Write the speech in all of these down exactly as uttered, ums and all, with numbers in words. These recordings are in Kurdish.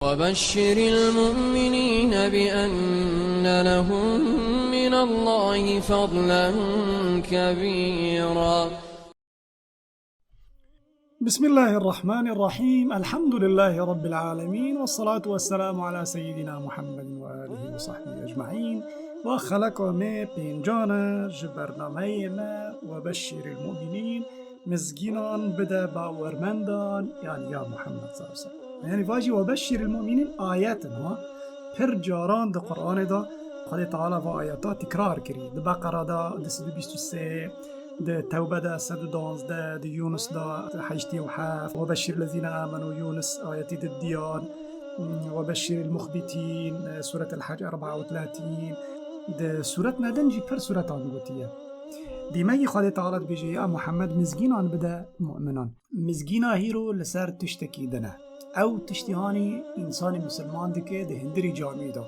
وبشر المؤمنين بأن لهم من الله فضلا كبيرا. بسم الله الرحمن الرحيم. الحمد لله رب العالمين، والصلاة والسلام على سيدنا محمد وآله وصحبه أجمعين. Wa xeleka me pêncan e ji bernameyê me Webeşşîril Mu'minîn, mizgînan bide bawermendan, yani ya Muhammed sallallahu aleyhi ve sellem. Yani vajî Webeşşîril Mu'minîn ayet in ha. Pir caran di Qur'anê de Xwedê Teala va ayeta tikrar kirî. Di Beqera de, di sed û bîst û sê, di Tewbe de sed û duwazdeh, di Yunus de heştê û heft, Webeşşîril lezîne amenu Yunus ayetî di diyan, Webeşşîril muxbitîn, Suretil Hac erba û telatîn, di suretne din jî pir suretan gotiye. Dîmegî Xwedê Teala dibêje, ya Muhammed, mizgînan bide mu'minan. Mizgîna hîro li ser tiştekî din e. Ew tiştî hanî însanê misilman dike di hindirî camî de.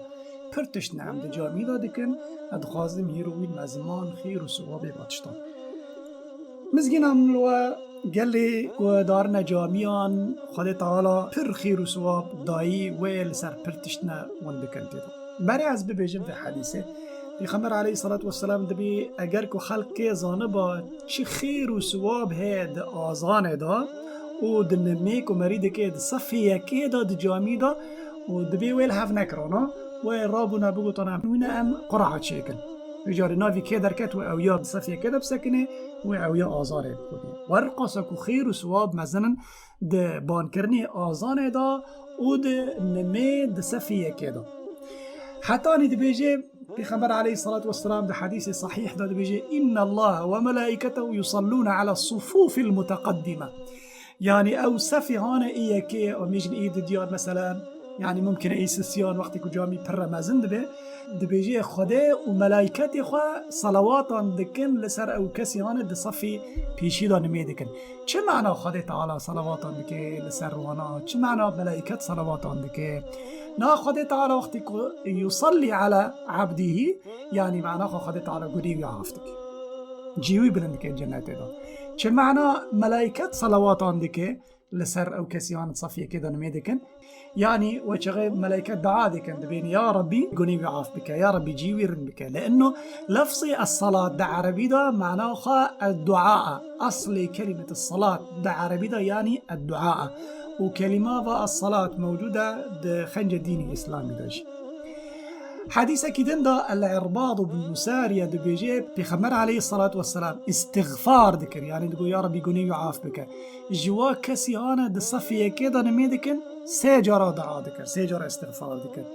Pir tişt ne em di camî de dikin, ez dixwazim hîro wî me ziman xêr û siwabê ve tiştan. Mizgîna min li we gelê ku darine camiyan, Xwedê Teala pir xêr û siwab dayî wê li ser pir tişt ne hûn dikin tê de. Berê ez bibêjim vê hedîsê. Pêxember aleyhissalatu vesselam dibê eger ku xelkê zaniba çi xêr û siwab heye di azanê de û di nimê ku merî dike di sefê yekê de di camî de û dibê wê li hev nekirana, wê rabûna bigotana wîne em qura'a çêkin. Vê carê navî kê derket wê ew ya di sefê yekê de bisekinê, wê ew ya azanê bikunê. Werqasa ku xêr û siwab mezin in di bankirinê azanê de û di nimê di sefê yekê de. Hetanî dibêje, Pêxember aleyhissalatu vesselam di hedîsê sahîh de dibêje, "İnne Allahe ve melaiketehu yusallûne ala sufufil muteqaddime." Yani ew sefê hane ê yekê, em bêjin ê di diyan meselen, yani mumkin e ê sisiyan wextê ku camî pir re mezin dibe, dibêje Xwedê û melaîketê xwe salawatan dikin li ser ew kesî hane di sefê pêşî de nimê dikin. Çi mana Xwedê Teala salawatan dike li ser wana? Çi mana melaîket salawatan dike? Na Xwedê Teala wextê ku yusallî ala abdîhî, yanî mana xwe Xwedê Teala gunê wî af dike. Cî wî bilind dike cennetê de. Çi mana melaîket salawatan dike li ser ew kesî hane di sefê yekê de nimê dikin? Yanî we çaxê melaîket dua dikin, dibên, "Ya Rabbî, gunê wî af bike, ya Rabbî, cî wî rind bike." Li inno lefzê es-salat di erebî de mana xwe ed-dua e. Eslê kelîmet es-salat di erebî de yanî ed-dua e. Û kelîma va es-salat mewcûd e di xence dînî îslamî de jî. Hedîsekî din de El-Irbad ibn Sariye dibêje, Pêxember aleyhissalatu vesselam îstixfar dikir, yanî digot, "Ya Rabbî, gunê wî af bike." Ji wa kesî hane di sefê yekê de nimê dikin, sê cara dua dikir, sê cara îstixfar dikir.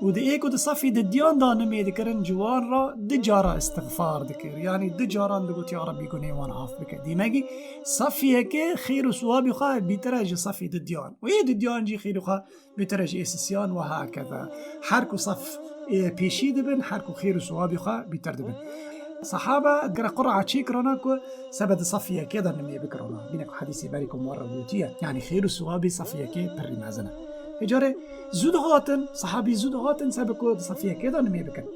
Û di ê ku di sefê di diyan de nimê dikirin, ji wan re di cara îstixfar dikir. Yanî di caran digot, "Ya Rabbî, gunê wan af bike." Dîmegî sefê yekê xêr û siwabî xwe bîtir e ji sefê di diyan. Û ê di diyan jî xêr û xwe bîtir e ji ê sisiyan we hakeza. Her ku sef ê pêşî dibin, her ku xêr û siwabî xwe bîtir dibin. Sehaba gere qura çê kirana ku sebe di sefê yekê de nimê bikirana. Bîne ku hedîsê berî ku me re gotiye. Yanî xêr û siwabî sefê yekê pirî mezin e. Ê carê zû dihatin, sehabî zû dihatin sebe ku di sefê yekê de nimê bikin.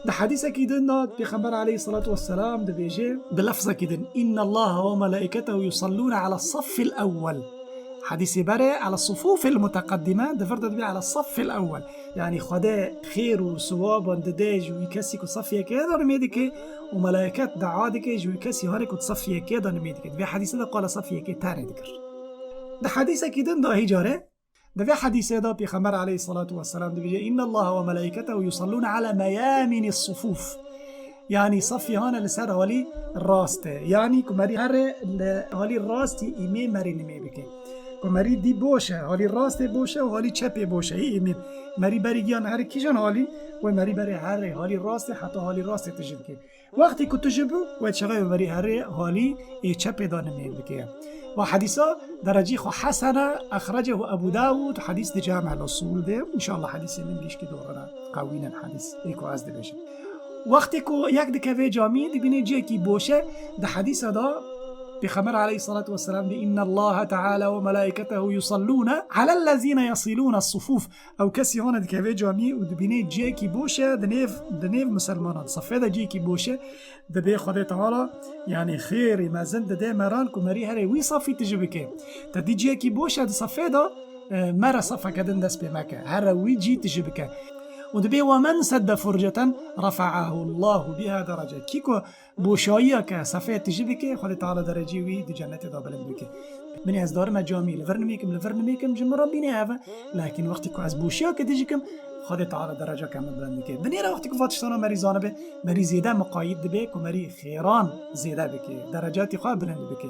Di hedîsekî din de Pêxember aleyhissalatu vesselam dibêje, bi lefzekî din, "İnne Allahe ve melaîketehu yusallûne ala saffil ewwel." Hedîsê berê, "Ala sufufil muteqeddime", di vir de dibê, "Ala saffil ewwel." Yanî Xwedê xêr û siwaban dide ji wî kesî ku sefê yekê de nimê dike û melaîket dua dike ji wî kesî hane ku di sefê yekê de nimê dike. Di vê hedîsê de qala sefê yekê tenê dikir. Di hedîsekî din de hî carê, Di vê hedîsê de Pêxember aleyhissalatu vesselam dibêje, "İnne Allahe ve melaîketehu yusallûne ala meyamînis sufuf." Yanî sefî hane li ser halî rast e. Yanî ku merî here li halî rastî îmê merî nimê bike. Ku merî dî boş e, halî rastê boş e û halî çepê boş e. Î îmê merî berî giyan here kîjan halî, wê merî berê here halî rastê heta halî rastê tijî dike. Wextê ku tu ji bo we çaxê berî herê halî ê çepê de nimê bike. Wa hedîsa derecî xwe hesene, exrecehu Ebu Dawud, hedîs di Cami'l Usul de, înşallah hedîsê min gişkî dorine, qewînin hedîs, ê ku ez dibêjim. Wextê ku yek dikeve camî, dibîne ciyekî boşe, di hedîsa de Pêxember aleyhissalatu vesselam dê, "İnne Allahe Teala ve melaiketehu yusallûne alellezîne yasîlûne sufuf." Ew kesî hane dikeve camî û dibîne ciyekî boş e, di nêv, di nêv misilmanan, di sefê de ciyekî boş e, dibê Xwedê Teala, yanî xêrî mezin dide meran ku merî herê wî sefî tijî bike. Te dî ciyekî boş e di sefê de, E, mere sefeke din dest pê meke. Here wî cî tijî bike. Û dibê: "Ve men sedde furceten refa'ahu Allahu biha derece." Kî ku boşayiyeke sefê tijî bike, Xwedê Teala dereceyê wî di cennetê de bilind bike. Binê ez darime camî, li vir nimêkim, li vir nimêkim, ji min re bînê hev e. Lakin wextê ku ez boşiyeke tijî kim, Xwedê Teala dereceke min bilind dike. Binêre wextê ku va tiştana merî zanibe, merî zêde miqayîd dibe ku merî xêran zêde bike, derecatî xwe bilind bike.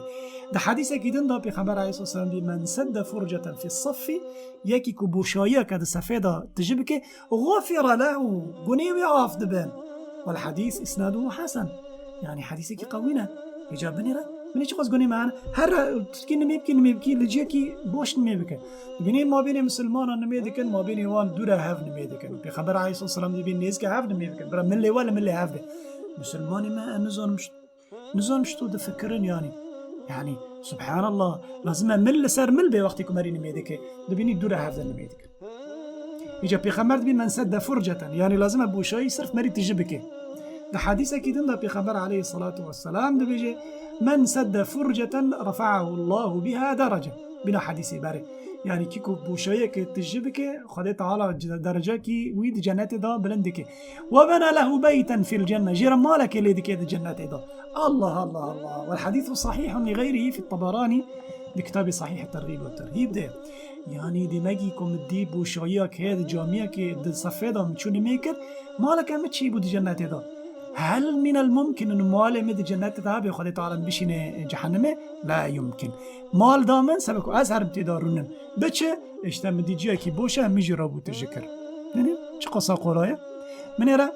Di hedîsekî din de Pêxember aleyhisselam dî: "Men sedde furceten fis saffi", yekî ku boşayiyeke di sefê de tijî bike, "Gufira lehu", gunê wê af dibin. Wal hadîs isnaduhu hasen. Yani hedîsekî qewî ne. Hêca binêre, binê çiqas gunê me hene. Here tu dikî nimê bikî, nimê bikî, li ciyekî boş nimê bike. Dibînî mabênê misilmanan nimê dikin, mabênê wan dûre hev nimê dikin. Pêxember aleyhisselam dibî nêzîke hev nimê bikin. Bira milê we li milê hev be. Misilmanê me, em nizanim ş-, nizanim şto difikirin yani. Yani, subhanallah, lazim e mil li ser mil bê wextê ku merî nimê dike. Dibînî dûre hev de nimê dikin. Îca Pêxember dibî: "Men sedde furceten", yani lazim e boşayî sirf merî tijî bike. Di hedîsekî din de Pêxember aleyhissalatu vesselam dibêje: "Men sedde furceten refa'ahu Allahu biha derece." Bîna hedîsê berê. Yani kî ku boşayiyeke tijî bike, Xwedê Teala c-, derecekî wî di cennetê de bilind dike. "Ve bena lehu beyten fil cenne." Jê re malekê lê dike di cennetê de. Allah, Allah, Allah. Wal hadîsu sahihun li geyrihi fit Tabarani bi kitabê Sahih Tergîb ve Terhîb de. Yani demekî ku min dî boşayiyek heye di camiyekê, di sefê de min çû nimê kir, maleke min çêbû di cennetê de. Hel minel mumkin in malê min di cennetê de hebe, Xwedê Teala min bişîne cehennemê? La yumkin. Mal da min, sebe ku ez herim tê de rûnim. Biçe, işte min dî ciyekî boş e, min jî re bû tijî kir. Yani çi qasa qolay e? Binêre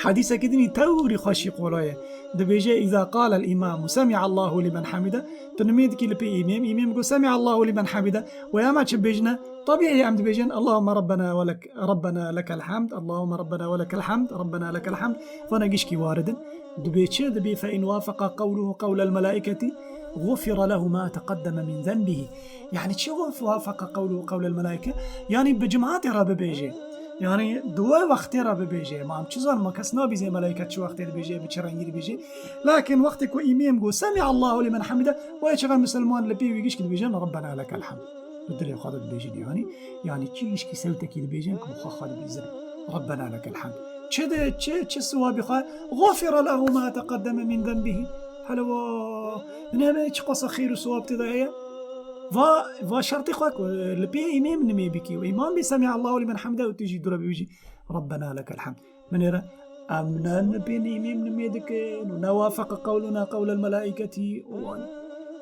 hedîsekî din î tewrî xweşî qolay e. Dibêje: "Îza qalel îmamu semi'allahu limen hamide." Tu nimê dikî li pê îmêm, îmêm got: "Semi'allahu limen hamide." Wê em çi bêjine? Tabiî em dibêjin: "Allahümme Rabbena ve lek-, Rabbena lekel hamd, Allahümme Rabbena ve lekel hamd, Rabbena lekel hamd." Vana gişkî warid in. Dibê çi? Dibê: "Fe in wafaka qewluhu qewlel melaiketi, gufira lehu ma teqeddeme min zenbihi." Yani çi wafaka qewluhu qewlel melaike? Yani bi cemaatê re bibêje. Yani di wê wextê re bibêje. Ma em çi zanin, ma kes nabîzê melaike çi wextê dibêje, bi çi rengî dibêje. Lakin wextê ku îmêm got: "Semi'allahu limen hamide", wê çaxa misilman li pê wî gişkî dibêjin: "Rabbena lekel hamd." Bi dilê xwe de dibêjin yani. Yani çi gişkî sewtekî dibêjin ku xwe xwe dibîzin. "Rabbena lekel hamd." Çi de, çi, çi siwabî xwe? "Gufira lehu ma teqeddeme min zenbihi." Hele wa, ne me çi qasa xêr û siwab tê de heye? Va, va şertê xwe ku li pê îmêm nimê bikî û îmam bê: "Semi'allahu limen hamide", û tu jî dûre bibêjî: "Rabbena lekel hamd." Binêre, em ne li pê îmêm nimê dikin û ne wafaka qewluna qewlel melaiketî û wan.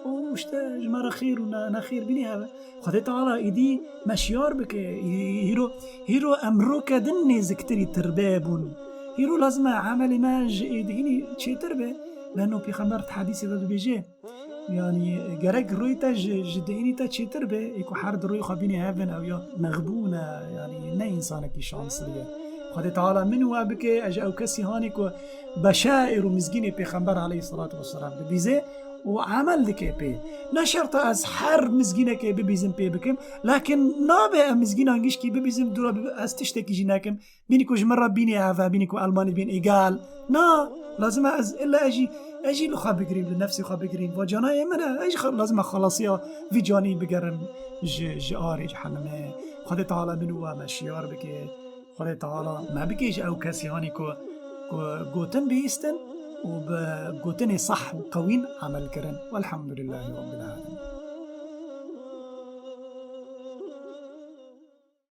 Û işte ji me re xêr û ne, ne xêr bînî hebe. Xwedê Teala êdî me şiyar bike. Î-, hîro, hîro em roke din nêziktirî tirbê bûn. Hîro lazim e emelê me ji êdî hînî çêtir be. Leno Pêxember di hedîsê de dibêje, yani gerek rûyê te ji, ji dihînî te çêtir be, ê ku her di rûyê xwe bînî hev in, ew ya mexbûn e, yani ne însanekî şanslî ye. Xwedê Teala min û we bike, ez ji ew kesî hanî ku beşaîr û mizgînê Pêxember aleyhissalatu vesselam dibîze û emel dike pê. Ne şert e ez her mizgînekê bibîzim pê bikim, lakin nabe em mizgînan gişkî bibîzim, dûra bi-, ez tiştekî jî nekim. Bînî ku ji min re bînî ev e, bînî ku Elmanî bîn egal. Na, lazim e ez, illa ez jî, ez jî li xwe bigirîm, li nefsê xwe bigirîm. Va canayê min e, ez jî xwe, lazim e xelasiya vî canî bigerim ji, ji arê cehennemê. Xwedê Teala min û we me şiyar bike. Xwedê Teala me bike ji ew kesî hanî ku, ku gotin bihîstin û bi gotinê sah û qewîn emel kirin. Welhamdulillahî Rabbil Alemin.